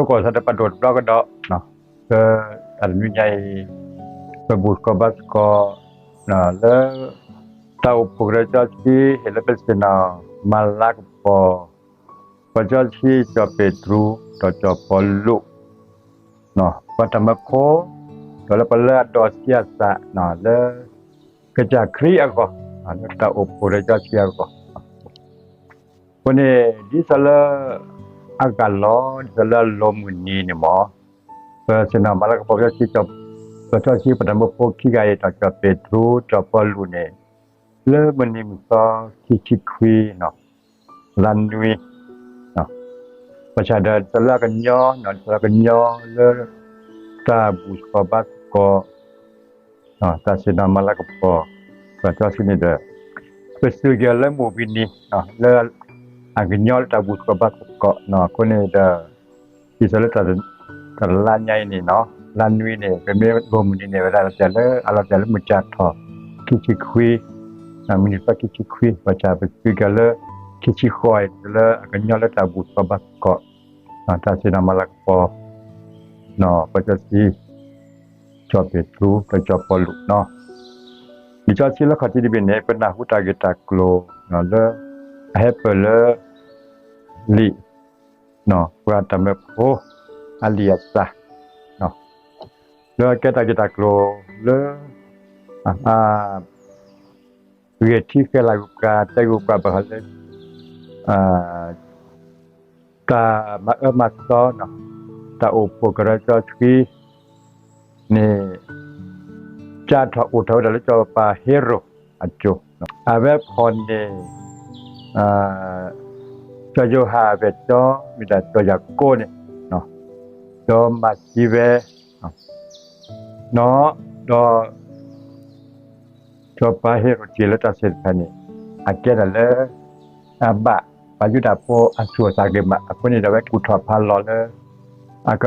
ပကီၢ်သးတပာ်ဒိၣ်တဘျီကဒီး, လၢတၢ်တနွံညါအံၤ ပဘူၣ်သကိးဘါသကိး လၢ တၢ်အိၣ်ဖှိၣ်ကရၢကၠီဆှံ ဟ့ၣ်လၢပစ့ၣ်နီၤ မၤလၤကပီၤ ပှၤကၠီဆှံ ကၠီၣ်ပ့းတရူး ဒီးကၠီၣ်ပီလူး ပှၤတၢ်မၢဖိ ဒီးလၢပှၤလၢအဒိးဆံးအသး လၢ ကစၢ်ခရံာ်အဂီၢ် လၢတၢ်အိၣ်ဖှိၣ်ကရၢကၠီဆှံအဂီၢ် အဃိန့ၣ် ဒ်သိးလၢ အဂၤလီၤ ဒ်သိးလၢအလီၤမုၢ်နံၤန့ၣ်မ့ၢ် ပစ့ၣ်နီၤမၤလၤကပီၤ ပှၤကၠီဆှံ ပှၤကၠီဆှံပတၢ်မၢဖိခံဂၤအံၤ ဒီးကၠီၣ်ပ့းတရူး ကၠီၣ်ပီလူးန့ၣ် လၢမုၢ်နံၤမုၢ်သီ ခံဆံခွံ လါနွံ ဘၣ်ဆၣ်ဒီး ဒ်သိးလၢအကညီ ဒ်သိးလၢအကညီလၢ တၢ်ဘူၣ်သကိးဘါသကိး တၢ်စ့ၣ်နီၤမၤလၤကပီၤ ပှၤကၠီဆှံန့ၣ်ဒီး ပစူၢ်က့ၤလၢမုၢ်ဝံၤနံၤ လၢ အကညီလၢတၢ်ဘူၣ်သကိးဘါသကိး အဃိန့ၣ်ဒီး ဒ်သိးလၢ တလါညါအံၤန့ၣ် လါနွံန့ၣ် ပမ့ၢ်လီၤမုၢ်နံၤန့ၣ် ဝဲဒၣ်လီၤတံၢ်လၢ အလီၤတံၢ်လၢမုၢ်ကၠၢ်ထီၣ် ခံဆံခွံ မုၢ်နံၤသီခံဆံခွံ ဘၣ်ဆၣ်ပစူၢ်က့ၤလၢ ခံဆံဃိးအံၤ လၢအကညီလၢတၢ်ဘူၣ်သကိးဘါသကိး တၢ်စ့ၣ်နီၤမၤလၤကပီၤ ပှၤကၠီဆှံ ကၠီၣ်ပ့းတရူး ဒီးကၠီၣ်ပီလူး လံာ်စီဆှံလၢခီၣ်ထံးတဘ့ၣ်န့ၣ် ပနၢ်ဟူတၢ်ဂ့ၢ်တၢ်ကျိၤ လၢ အဟဲပၢၢ်လၢ လံာ် ပှၤတၢ်မၢဖိ အလံာ်အသး လၢအကဲတၢ်ဂ့ၢ်တၢ်ကျိၤလၢ ဂဲၤထံဃဲၤလၤဂုာ်ပှၤ တဲဂုာ်ပှၤဘၣ်ဃးလၢ တၢ်မၤအၢမၤသီ တၢ်အိၣ်ဖှိၣ်ကရၢကၠီဆှံန့ၣ် ကၢ်ထီၣ်အိၣ်ထီၣ်ဝဲဒၣ်လၢစီၤပၤဟ့ရိၣ်အစိၤ အဝဲဖီၣ်န့ၢ် စီၤယိၤဟၣ်အဘ့ၣ်ကၠီ မ့ၢ်ဒၣ်စီၤယၤကိာ်န့ၣ် ဒီးမၤသံဝဲ ဒီး စီၤပၤဟ့ရိၣ်တ့ၢ်လၢတၢ်သ့ၣ်တဖၣ်န့ၣ် အကဲဒၣ်လၢ အဘၣ်ပှၤယူဒၤဖိအသူၣ်အသးဂ့ၤမး အဃိန့ၣ်ဒီး အဝဲကူၣ်ထီၣ်ဖးလီၤလၢ အက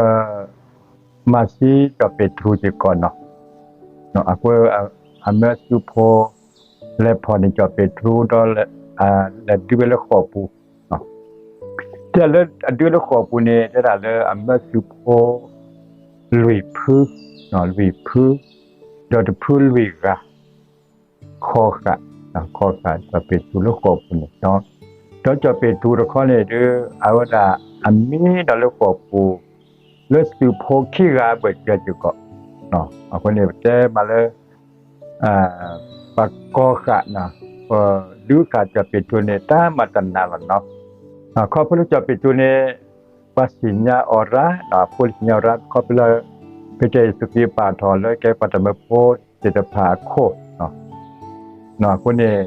မၤသံစီၤပ့းတရူးစ့ၢ်ကီးနီၤ. အဃိ အမၢသုးဖိ လဲၤဖီၣ်န့ၢ်စီၤပ့းတရူးဒီး လဲၤဒုးဝဲလၢဃိာ်ပူၤ, တဲလၢအဒုးလၢဃိာ်ပူၤန့ၣ် တဲဒၣ်လၢအမၢသုးဖိ လွံၢ်ဖု, လွံၢ်ဖု, ဒီးတဖုလွံၢ်ဂၤ ခီဃာ်, ခီဃာ်စီၤပ့းတရူးလၢဃိာ်ပူၤန့ၣ်, ဒီးစီၤပ့းတရူးတခီန့ၣ်ဒုး အဝဲဒၣ်အမံဒီးလၢဃိာ်ပူၤ လၢသုးဖိခံဂၤအဘၢၣ်စၢၤစ့ၢ်ကီး, အဃိန့ၣ် ပတဲမးလၢ ပှၤကီဃာ်, ပှၤဒုးဃာ်စီၤပ့းတရူးန့ၣ် တၢ်မၤတနာ်လီၤနီၤ. ခီဖျိလၢစီၤပ့းတရူးန့ၣ် ပှၤသ့ၣ်ညါအီၤရၢ်, အဖိလၢသ့ၣ်ညါအီၤရၢ် ခီဖျိလၢ ကစၢ်ယ့ၣ်ၡူးခရံာ်ပာ်ထီၣ်လၢကဲပှၤတၢ်မၢဖိသ့ၣ်တဖၣ်အခိၣ်, အဃိန့ၣ်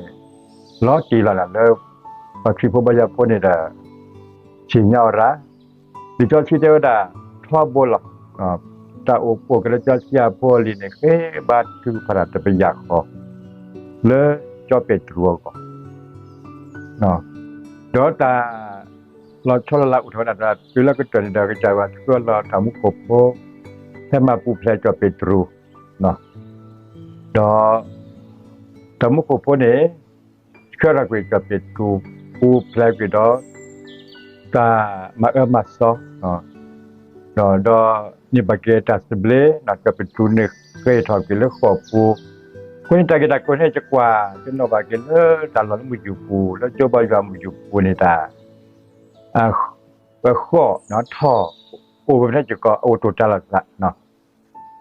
လီၤတံၢ်လီၤလၢ ပှၤခရံာ်ဖိဘါယွၤဖိန့ၣ်ဒီး သ့ၣ်ညါအီၤရၢ်, လံာ်စီဆှံတဲဝဲဒၣ် ထီဘိလီၤ. တၢ်အိၣ်ဖှိၣ်ကရၢကၠီဆှံအဖိအလံၤန့ၣ် ဃ့ဘါထုကဖၣ်တၢ်တပယၢ်ဃီ လၢစီၤပ့းတရူးအဂီၢ်, ဒီးတၢ်လီၤဆီလီၤလးအိၣ်ထီၣ်ဝဲဒၣ်ဒီး တုၤလၢကတၢၢ်န့ၣ်ဒီး ကစၢ်ယွၤဆှၢလီၤတၢ်မူခိၣ်ဖိ ဟဲမၤပူၤဖျဲးစီၤပ့းတရူး, ဒီး တၢ်မူခိၣ်ဖိန့ၣ် ဆှၢထီၣ်ကွံာ်စီၤပ့းတရူး ပူၤဖျဲးကွံာ်ဒီး တၢ်မၤအၢမၤသီ ဒီး ဒီးန့ၢ်ဘၣ်က့ၤတၢ်သဘျ့ စီၤပ့းတရူးန့ၣ်ဃ့ၢ်ထီၣ်ကွံာ်လၢဃိာ်ပူၤ, အဃိန့ၣ်တၢ်ဂ့ၢ်တၢ်ကျိၤန့ၣ် ယကွၢ် ယနီၣ်ဘၣ်က့ၤလၢတၢ်လီၢ်လၢမုၢ်ယူၢ်ပူၤ လၢကၠိဘါယွၤမုၢ်ယူၢ်ပူၤန့ၣ်တၢ် ဃိာ်ထီၣ် အိၣ်ဝဲဖဲန့ၣ်စ့ၢ်ကီး အအိၣ်တိၢ်တၢ်လီၤသး,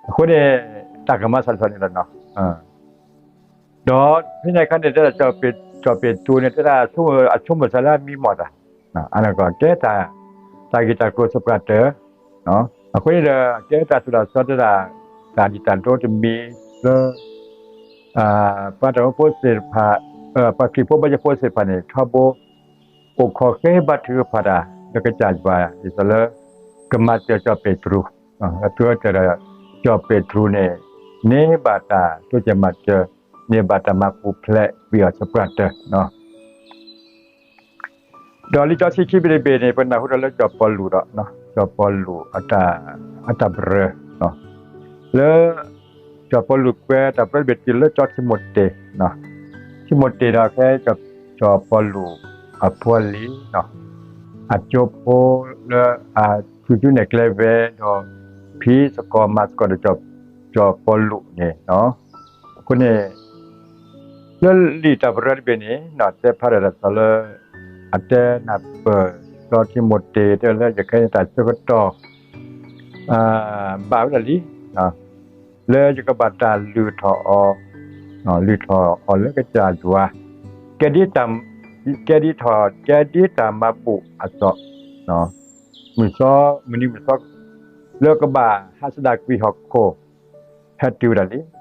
အဃိန့ၣ် တၢ်ကမၤစၢ်လီၤန့ၣ်လီၤနီၤ. ဒီးဖဲန့ၣ်အခါန့ၣ် တဲဒၣ် စီၤပ့းတရူးန့ၣ် တဲဒၣ်အဆိကမိၣ်သးလၢအမံမီၢ်တၢ်, အနီၢ်ကီၢ်ကဲတၢ် တၢ်ဂ့ၢ်တၢ်ကျိၤသပှၢ်တၢၢ်, အဃိန့ၣ်ဒီး ကဲတၢ်သိၣ်တၢ်သီတဲဒၣ် တၢ်ဒ်တၢ်ဒိတမံၤလၢ ပှၤတၢ်အိၣ်ဖှိၣ်ဖိသ့ၣ်တဖၣ်, ပှၤခရံာ်ဖိဘါယွၤဖိသ့ၣ်တဖၣ်န့ၣ် ထီဘိ အိၣ်ခိးဃ့ဘါထုကဖၣ်တၢ် လၢကစၢ်ယွၤ ဒ်သိးလၢ ကမၤစၢၤစီၤပ့းတရူး, လၢသုဝဲတဲဒီး စီၤပ့းတရူးန့ၣ် န့ၢ်ဘၣ်တၢ်တိစၢၤမၤစၢၤ, န့ၢ်ဘၣ်တၢ်မၤပူၤဖျဲးကွံာ်အီၤသပှၢ်တၢၢ် ဒီးလံာ်စီဆှံခံဘ့ၣ်တဘ့ၣ်န့ၣ် ပနၢ်ဟူထီၣ်လၢစီၤပီလူးဒီး စီၤပီလူး အတၢ်ပရၢ လၢ စီၤပီလူးကွဲးတၢ်ပရၢတဘ့ၣ်တုၤလၢစီၤထံမိၤတ့ၢ်, ထံမိၤတ့ၢ်ဒီးဖဲ စီၤပီလူးအဖိအလံၤ အကၠိဖိလၢအ ဆူၣ်ဆူၣ်နဲၣ်ကျဲဝဲဒီး ဖံးသကိးမၤသကိးဒီး ကၠီၤပီလူးန့ၣ်, အဃိန့ၣ် လၢလံာ်တၢ်ပရၢတဘ့ၣ်န့ၣ် တဲဖျါထီၣ်တၢ်လၢ အတဲနၢ်ပၢၢ် စီၤထံမိၤတ့း တဲလၢ ယခဲအံၤန့ၣ် တၢ်ဆၢကတီၢ် ဘၣ်ဝဲဒၣ်လံ လၢယကဘၣ်တၢ်လုၢ်ထီၣ်အီၤ, လုၢ်ထီၣ်အီၤလၢကစၢ်ယွၤ, ကဲဒ်တၢ်, ကဲဒ်ထီၣ် ကဲဒ်တၢ်မၤဘူၣ်အသိး, မုၢ်စီ မုၢ်နံၤမုၢ်သီ လၢကဘၣ်ဟးဆှဲးဒၣ်ကွံာ်ဟီၣ်ခိၣ် ဟဲတုၤဝဲဒၣ်လံ. ဒီး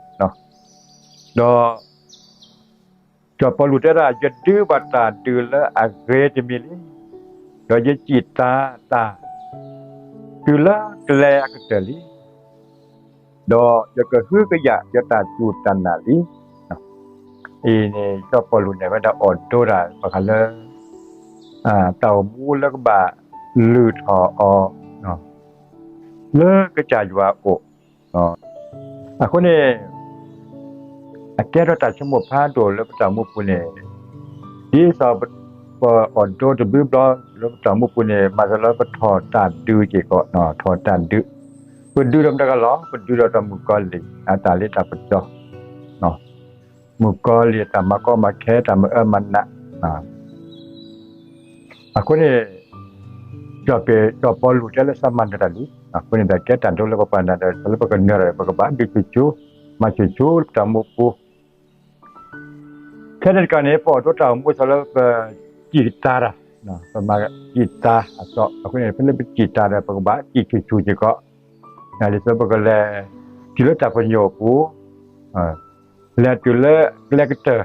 ကၠီၤပီလူးတဲဒၣ် ယဒုးဘၣ်တၢ်ဒုးလၢအဂ့ၤတမံၤလံ, ဒီးယစံၣ်တၢ်တၢ် တုၤလၢကျဲအကတၢၢ်လံ, ဒီးယကဟုကယာ်ယတၢ်စူၢ်တၢ်နာ်လံ. အံၤန့ၣ် ကၠီၤပီလူးန့ၣ် ဝဲဒၣ်အိၣ်ဒိတၢ်ဘၣ်ဃးလၢ တၢ်အိၣ်မူလၢကဘၣ်လုၢ်ထီၣ်အီၤ လၢကစၢ်ယွၤအအိၣ်, အဃိန့ၣ် အကဲထီၣ်တၢ်ဆိကမိၣ်ဖးဒိၣ်လၢပတၢ်အိၣ်မူပူၤန့ၣ်, ဒ်သိးပအိၣ်ဒိတဘျုးဘျီလၢပတၢ်အိၣ်မူပူၤန့ၣ် မၤသးလၢပထီၣ်တၢ်ဒုးစ့ၢ်ကီး, ထီၣ်တၢ်ဒုး, ပဒုးဒီးမတၤတဂၤလဲၣ်, ပဒုးဒီးတၢ်မုၣ်ကီၤလံၢ် အတၢ်လ့တၢ်ပစီ မုၣ်ကီၤလံၢ်အတၢ်မၤကီမၤခဲ တၢ်မၤအၢမၤနး, အဃိန့ၣ် ကၠီၤပီလူးတဲလၢ သးမၤနၢၤတၢ်လံ, အဃိန့ၣ် တၢ်ကဲတၢ်ဒိလၢပပှၤနၢ်ဒီး လၢပကနၢၤဒီး ပကဘၣ်ဒုးဆူၣ်ဆူၣ် မၤဆူၣ်ဆူၣ်လၢပတၢ်အိၣ်မူပူၤ, ခဲန့ၣ်တကးန့ၣ် ပအိၣ်ဒိတၢ်အိၣ်မူသးလၢပစံၣ်တၢ်တၢ်, ပမၤစံၣ်တၢ်အသိး, အဃိန့ၣ် ဖဲလၢပစံၣ်တၢ်ဒီး ပကဘၣ်စံၣ်ဆူၣ်ဆူၣ်စ့ၢ်ကီး, ဒ်သိးပကလဲၤ တုၤလၢတၢ်ပညိၣ်အပူၤ လဲၤတုၤလၢကျဲကတၢၢ်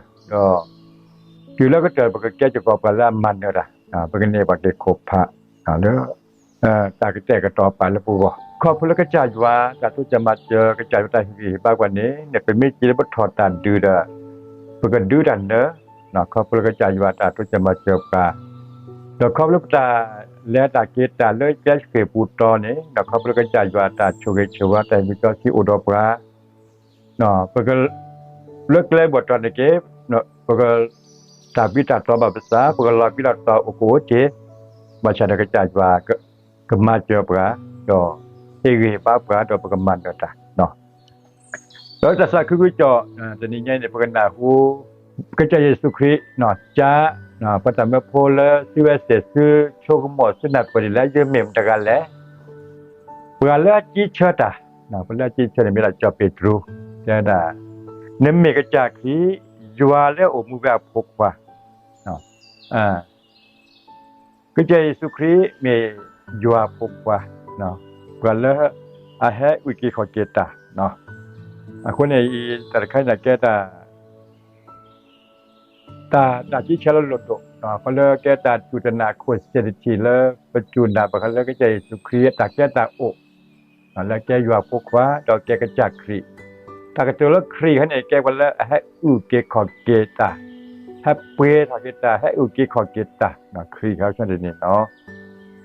ဒီး တုၤလၢကတၢၢ် ပကကဲစ့ၢ်ကီးပှၤလၢအမၤနၢၤတၢ်, ပကန့ၢ်ပှၤက့ၤခိၣ်ဖးလၢ တၢ်ကတဲာ်ကတီၤပာ်လၢပဂီၢ်, ခီဖျိလၢကစၢ်ယွၤတၢ်တိစၢၤမၤစၢၤ ကစၢ်ယွၤတၢ်ဟ့ၣ်ဂံၢ်ဟ့ၣ်ဘါပှၤန့ၣ် ပမ့ၢ်စံးလၢပထီၣ်တၢ်ဒုးဒီး ပကဒုးတၢ်နၢၤ, ခီဖျိလၢကစၢ်ယွၤတၢ်တိစၢၤမၤစၢၤပှၤ, ဒီးခီဖျိပတၢ်လဲၤတၢ်က့ၤတၢ်လၢကျဲဃ့ၢ်ပူၤတီၤန့ၣ် ဒီးခီဖျိလၢကစၢ်ယွၤတၢ်ဆိၣ်ဂ့ၤဆိၣ်ဝါ တၢ်ဟ့ၣ်မုၢ်စီဆှံအိၣ်ဒီးပှၤ ပက လၢကျဲဘၣ်တီၤန့ၣ်က့ၤ ပက တၢ်ဘှံးတၢ်တီၤဘၣ်ပသး ပကလီၤဘှံးလီၤတီၤအိၣ်ကအိၣ်တ့ၢ်, ဘၣ်ဆၣ်ဒီးကစၢ်ယွၤ ကမၤစၢၤပှၤ ဒီးဟ့ၣ်ဂံၢ်ဟ့ၣ်ဘါပှၤ ဒီးပကမၤနၢၤတၢ် ဒီးတၢ်သးခုကစီၣ် တနံၤညါအံၤန့ၣ် ပကနၢ်ဟူ ကစၢ်ယ့ၣ်ၡူးခရံာ် ကၠါ ပှၤတၢ်မၢဖိလၢသုဝဲသ့ၣ် သုဆိကမိၣ်သုနၢ်ပၢၢ်ဒ်လဲၣ် ယမ့ၢ်မတၤတဂၤလဲၣ်, ပှၤလၢအစံးဆၢတၢ်, ပှၤလၢအစံးဆၢန့ၣ်မ့ၢ်ဒၣ်စီၤပ့းတရူး, တဲဒၣ် နမ့ၢ်ကစၢ်ခရံာ် ယွၤလၢအအိၣ်မူဝဲအဖိခွါ ကစၢ်ယ့ၣ်ၡူးခရံာ်မ့ၢ်ယွၤအဖိခွါ, ပှၤလၢအဟဲအုၣ်က့ၤခီၣ်က့ၤတၢ်, အဃိန့ၣ် တၢ်တခါန့ၣ်ကဲတၢ် တၢ် တၢ်စံးဆၢလၢလိၣ်ဒိၣ်, ခီလၢကဲတၢ်စူၢ်တၢ်နာ်အခိၣ်သ့ၣ်တထံၣ်လၢ ပစူၢ်နာ်ဘၣ်ဃးလၢကစၢ်ယ့ၣ်ၡူးခရံာ်အတၢ်ကဲတၢ်အိၣ် လၢကဲယွၤအဖိခွါ ဒီးကဲကစၢ်ခရံာ်, တၢ်ကတိၤလၢခရံာ်ဟဲန့ၣ် ကဲပှၤလၢအဟဲအုၣ်က့ၤခီၣ်က့ၤတၢ်, ဟဲပှ့ၤထီၣ်က့ၤတၢ် ဟဲအုၣ်က့ၤခီၣ်က့ၤတၢ်, ခရံာ်ဟဲဆၢန့ၣ်န့ၣ်လီၤ.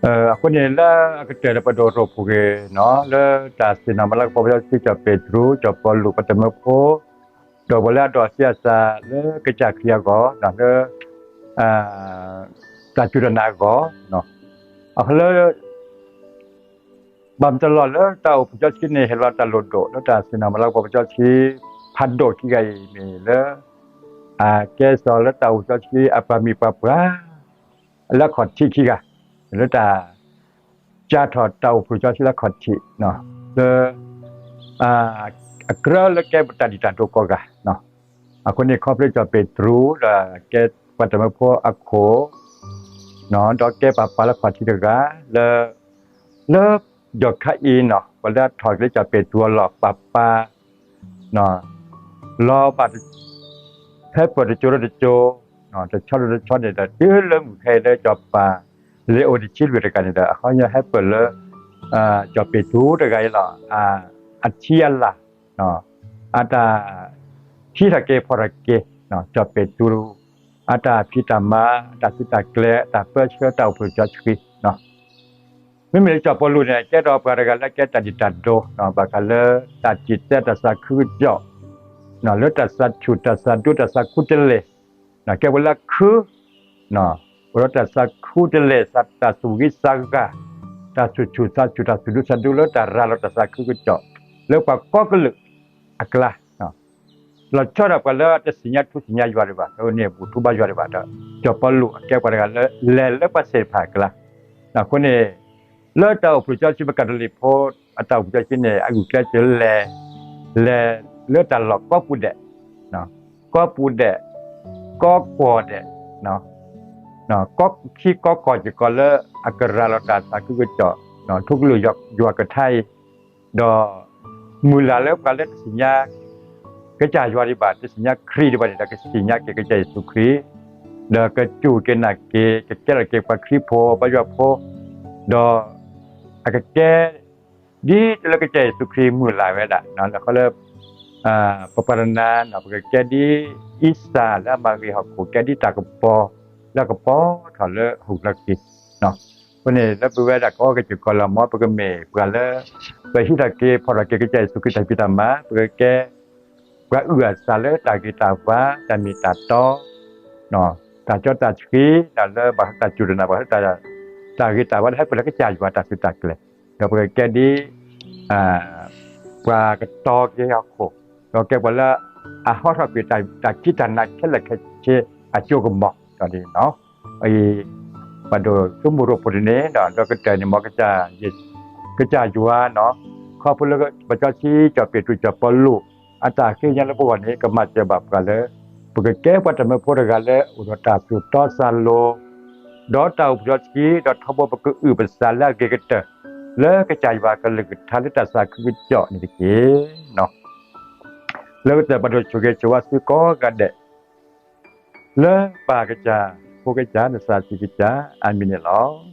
အဃိန့ၣ် လၢအကတၢၢ်ဒီးပဒိၣ်ရိၣ်ဖှိၣ်ဂ့ၤန့ၣ် လၢတၢ်သ့ၣ်နီၣ်မၤလၤကပီၤပစီဆှံ စီၤပ့းတရူး စီၤပီလူး ပှၤတၢ်မၢဖိ ဒီးပှၤလၢအဒိးသံအသးလၢကစၢ်ခရံာ်အဂီၢ် လၢ တၢ်စူၢ်တၢ်နာ်အဂီၢ်, အဃိလၢ ဘၣ်မတၤလီၤလၢတၢ်အိၣ်ဖှိၣ်စီဆှံန့ၣ် ဟ့ၣ်လီၤတၢ်လိၣ်ဒိၣ် လၢတၢ်သ့ၣ်နီၣ်မၤလၤကပီၤပစီဆှံ ဖးဒိၣ်ခံဂၤအံၤမ့ၢ်လၢ အကဲစီၤလၢတၢ်အိၣ်ဖှိၣ်စီဆှံအပှၤမံၤပှၤပှၢ် လၢအခီၣ်ထံးခံဂၤ, လၢတၢ် ကၢ်ထီၣ်တၢ်အိၣ်ဖှိၣ်စီဆှံလၢအခီၣ်ထံး လၢ အကြၢးလၢကဲပတၢ်ဒုၣ်တၢ်ဒိၣ်ကိးဂၤ, အဃိန့ၣ် ခီဖျိစီၤပ့းတရူးလၢကဲပှၤတၢ်မၢဖိအခိၣ် ဒီးကဲပှၤပၢ်လၢအခီၣ်ထံးတဂၤ လၢ လၢယီၢ်ခါအံၤန့ၣ် ပှၤလၢအထီၣ်က့ၤလၢစီၤပ့းတရူးအလီၢ် ပှၤပၢ် လီၤဘၣ် ဟဲပၢၢ်တစိၤဒီးတစိၤ, တဆီဒီးတဆီန့ၣ်ဒီး တုၤလၢမုၢ်ခဲအံၤလၢစီၤပၤ လ့ၤဧိၤတဆံလွံၢ်တကးန့ၣ်ဒီး အခီပညီဟဲပၢၢ်လၢ စီၤပ့းတရူးတဂၤအံၤလီၤ. အထံအလာ် အတၢ်ဟံးထီၣ်က့ၤဖီၣ်ထီၣ်က့ၤ စီၤပ့းတရူး အတၢ်ဖံးတၢ်မၤ အတၢ်သုးတၢ်ကျဲၤ အတၢ်ပၢဆှၢတၢ်အိၣ်ဖှိၣ်စီဆှံ မ့မ့ၢ်လၢစီၤပီလူးန့ၣ် ကဲထီၣ်ပှၤတဂၤလၢကဲတၢ်ဒုၣ်တၢ်ဒိၣ် ဘၣ်ဃးလၢ တၢ်စံၣ်တဲၤတၢ်သးခုကစီၣ် လၢတၢ်သးဆူၣ်တၢ်သးဒူတၢ်သးခူတလဲၢ် ကဲပှၤလၢခု အိၣ်ဒီးတၢ်သးခူတလဲၢ် တၢ်သူၣ်ဂ့ၤသးဂၤ တၢ်သူၣ်ဆူၣ်သးဆူၣ် တၢ်သူၣ်ဒူသးဒူလၢတၢ်ရၤလီၤတၢ်သးခုကစီၣ် လၢပှၤကိးကလုာ်အကျါ လီၤဆီဒၣ်ပှၤလၢတသ့ၣ်ညါထူသ့ၣ်ညါယွၤဒံးဘၣ်, အန့ၣ်ဘူၣ်ထူဘါယွၤဒံးဘၣ်ဒီး စီၤပီလူးအကဲပှၤတဂၤလၢလဲၤလၢပှၤသ့ၣ်တဖၣ်အကျါ. အဃိန့ၣ် လၢတၢ်အိၣ်ဖှိၣ်စီဆှံ ပကၤထလိၣ်ဖိ အတၢ်အိၣ်ဖှိၣ်စီဆှံန့ၣ် အဂုာ်ကျဲးစၢးလဲၤ လဲၤလၢတၢ်လီၢ်ကိးပူၤဒဲး, ကိးပူၤဒဲး, ကိးကွီၢ်ဒဲး, ကိးခံကိးကွီၢ်စ့ၢ်ကီးလၢအကရၤလီၤတၢ်သးခုကစီၣ် ထူကလုာ်ယွၤကထါအံၤ, ဒီးမုၢ်လၢ်လၢပှၤလၢတသ့ၣ်ညါ ကစၢ်ယွၤဒံးဘၣ်, တသ့ၣ်ညါခရံာ်ဒံးဘၣ်န့ၣ်ဒီး ကသ့ၣ်ညါက့ၤကစၢ်ယ့ၣ်ၡူးခရံာ်, ဒီးကစူၢ်က့ၤနာ်က့ၤ ကကဲထီၣ်က့ၤပှၤခရံာ်ဖိ ပှၤယွၤဖိ, ဒီးအကကဲ ဒ်တၢ်လၢကစၢ်ယ့ၣ်ၡူးခရံာ်မုၢ်လၢ်ဝဲဒၣ် လၢခီလၢ ပပှၤတနါ ပကကဲဒ်အံစၢ်လၢအမၤဂ့ၤဟီၣ်ခိၣ် ကဲဒ်တၢ်ကပီၤလၢအကပီၤထီၣ်လၢဟီၣ်ခိၣ်ချၢက့ၤ. အဃိန့ၣ် လၢပဝဲဒၣ်ကအီကစၢ်ကီးလၢမ့ၢ်ပကမ့ၢ်ပှၤလၢ ပဟံးထီၣ်က့ၤဖီၣ်ထီၣ်က့ၤကစၢ်ယ့ၣ်ၡူးခရံာ်တၢ်ဖံးတၢ်မၤ ပကကဲ ပှၤအုၣ်အသးလၢတၢ်ဂ့ၤတၢ်ဝါ တၢ်မ့ၢ်တၢ်တီ တၢ်ကၠီတၢ်ဆှံ လၢဘၣ်ဃးတၢ်စူၢ်တၢ်နာ် ဘၣ်ဃးတၢ်ဂ့ၤတၢ်ဝါ လၢဟဲပှဲၤလၢကစၢ်ယွၤတၢ်သုးတၢ်ကျဲၤ, ဒီးပကကဲဒ် ပှၤကတီၤက့ၤဟီၣ်ခိၣ်, ဒီးကဲပှၤလၢအဟီထီၣ်ကွံာ်တၢ်ခံးတၢ်နၤခဲလၢာ်ခဲဆ့အစိကမီၤဒီးန့ၣ်လီၤ. အံၤ ပှၤဒိၣ်သုးမုၢ်ရိဖှိၣ်တန့ၣ်ဒီး ဒီးကတၢၢ်န့ၣ်မ့ၢ် ကစၢ်ယွၤန့ၣ် ခီဖျိလၢပစီဆှံ စီၤပ့းတရူး စီၤပီလူး အတၢ်ဃ့ကညးလၢပဂီၢ်န့ၣ် ကမၤစၢၤဘၣ်ပှၤလၢ ပကကဲပှၤတၢ်မၢဖိတဂၤလၢအိၣ်ဒီးတၢ်သူၣ်တီသးလိၤ ဒီးတၢ်အိၣ်ဖှိၣ်စီဆှံ ဒီးထီဘိပကအုၣ်ပသးလၢအဂ့ၤကတၢၢ် လၢကစၢ်ယွၤကလုၢ်ကထါလၢတၢ်သးခုကစီၣ်န့ၣ်တက့ၢ်. လၢကတၢၢ်ပှၤဒိၣ်ဆူၣ်ဂ့ၤဆူၣ်ဝါသုကိးဂၤဒဲး လၢဘၣ်ကစၢ်ဖိကစၢ် နသးဆံးကစၢ် အၤမ့ၣ်န့ၣ်လီၤ.